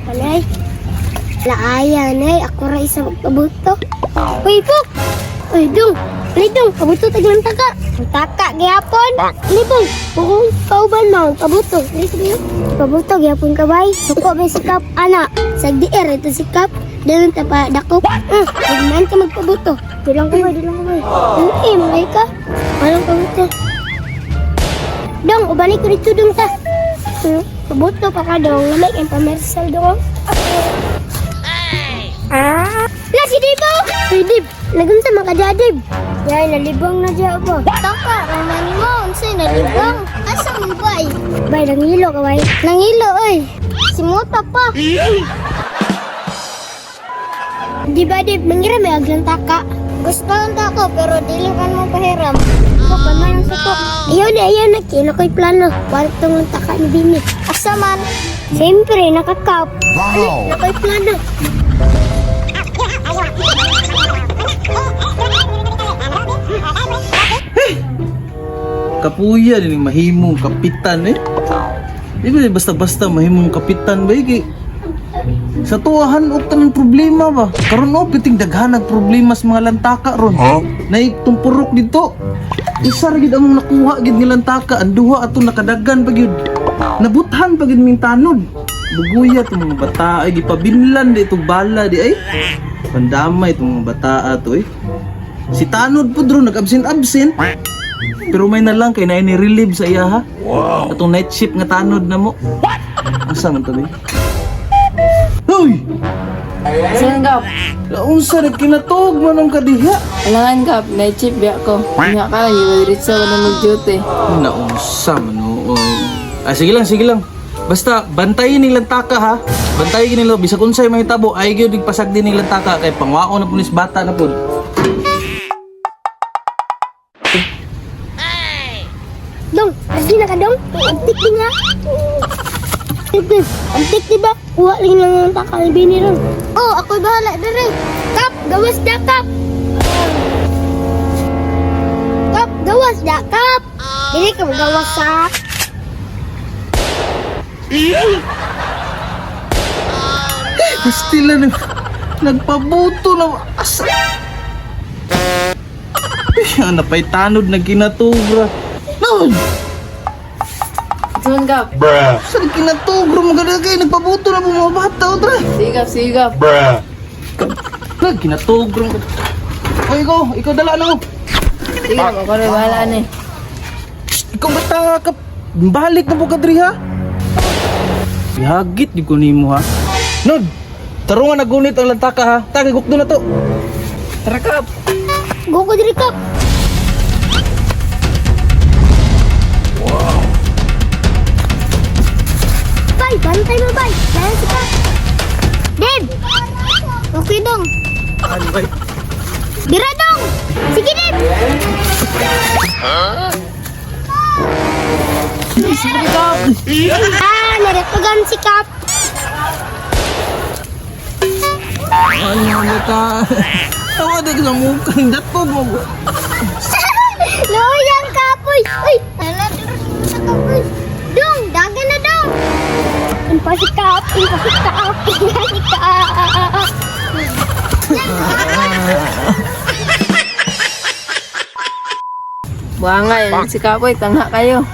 Panay. Laaya nay, ako ra isa magpabuto. Uy, Pok! Uy, Dong! Uy, Dong! Pabuto taglang taka! Ang taka, gihapon! Libong! Kung kauban mo, pabuto. Dali sabi yun. Pabuto, gihapon ka bay. Suko ba si Kap? Ana, sa DR, ito si Kap. Dayon ta pa dakop. Man ka magpabuto. Dilang ko bay, dilang ko bay. Eh, mga ka. Walang pabuto. Dong, ubalik ko dito dong ta. Pabuto pa ka dong. Lamig ang pamersal dong. Ah! La si Dibo! Uy, Dib, nagunsa man ka dya, Dib. Yay, nalibang na dya ba? Taka, raman mo, unsay nalibang? Asa man bay? Bay, nangilo ka bay. Nangilo, oy. Simuta pa. Di ba, Dib, mangira may aglang taka. Gusto lang tako, pero dili man mo pahiram. Ako pa man ang suko. Ayaw na, ayaw na. Kino ko'y plano. Waltong ang taka ni Bini. Asa man? Siyempre, nakakap. Wow. Nako'y plano. Kapuya din yung mahimong kapitan eh. Di ba basta-basta mahimong kapitan ba eh? Kay sa tuwahan og tanan problema ba? Karon og piting daghan ang problema sa mga lantaka ron. Huh? Nay tumpurok dito. Isa ra gid among nakuha gid nga lantaka, ang duha ato nakadagan pa gyud. Nabuthan pa gyud ming tanod. Buguya tong mga bata ay gipabinlan di itong bala di ay. Pandamay itong mga bataa to eh. Si tanod po dro nag-absent-absent. Pero may na lang kay na ni relieve sa iya ha. Wow. Atong night shift nga tanod na mo. Asa man to be? Hoy! Saan kap? Unsa na kinatog man ang kadiha? Alangan kap, night shift biya ko. Nga ka, diretso ka na mag-duty. Naunsa man oy. Ah, sige lang, sige lang. Basta bantayin ning lantaka ha. Bantayin nila bisag unsay mahitabo ay gyud pasag din ning lantaka kay pangwao na punis bata na pud. Dong, lagi na ka dong. Antik din nga. Antik, antik di ba? Kuha lang lang ang taka ni Bini ron. Oh, ako'y bahala dere. Kap, gawas da kap. Kap, gawas da kap. Dili ka magawas sa. Pastila na nagpabuto na asa. Eh, napay tanod na kinatugra. No, Saan kap? Bruh. sa kinatugra mo gani kay nagpabuto na po mga bata otra. Sigap, sigap. Bruh. Nag kinatugra mo. Oy, ikaw, ikaw dala na mo. Sige, ako na bahala na eh. Ikaw bata ka. Balik na po ka diri ha. Gihagit di ko nimo ha. Nod, tarungan nagunit ang lantaka ha. Tagay gukdo na to. Tara kap! Go ko diri kap. Bay, bantay mo bay. Dahil si kap. Deb! Okay dong. Ano bay? Bira dong! Sige Deb! Ah, naratugan si Kap. Ano na ta? Tawa di ko sa mukhang datog mo. Loyang kapoy. Uy, ala sa kapoy. Dong, dagan na dong. Impa si Kap, impa si Kap, impa si Kap. Buanga, yan si Kapoy, tangha kayo.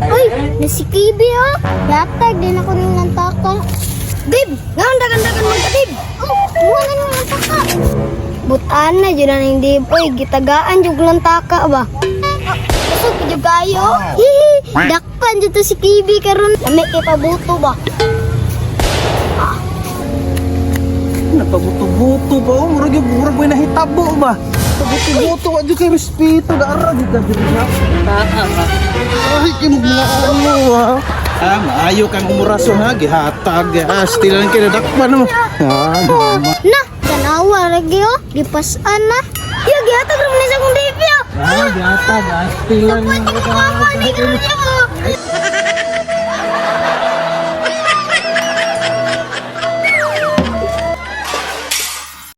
Uy, nasi Kibi oh. Yatag din ako ng lantaka. Dib, ngaon dagan-dagan man ka, Dib. Oh, buha na ng lantaka. Butan na jud na ning Dib. Uy, gitagaan jud lantaka ba. Ah, Usog jud kayo. Hihi, dakpan jud to si Kibi karon. Lami kay pabuto ba. Napabuto-buto pa oh, murag yung murag may nahitabo ba? Pabuto-buto wa jud kay respeto dara jud ka diri ha. Baka ba? Ay, kay mo mga ulo ha. Ah, maayo kang umurason ha, gihatag ha, still lang kay nadakpan mo. Ah, Oh, na, tanawa lagi oh. Gipasan na. Yo, gihatag ra man sa akong Dib yo. Ah, gihatag ah, still lang. Pwede ko mama ni karon yo.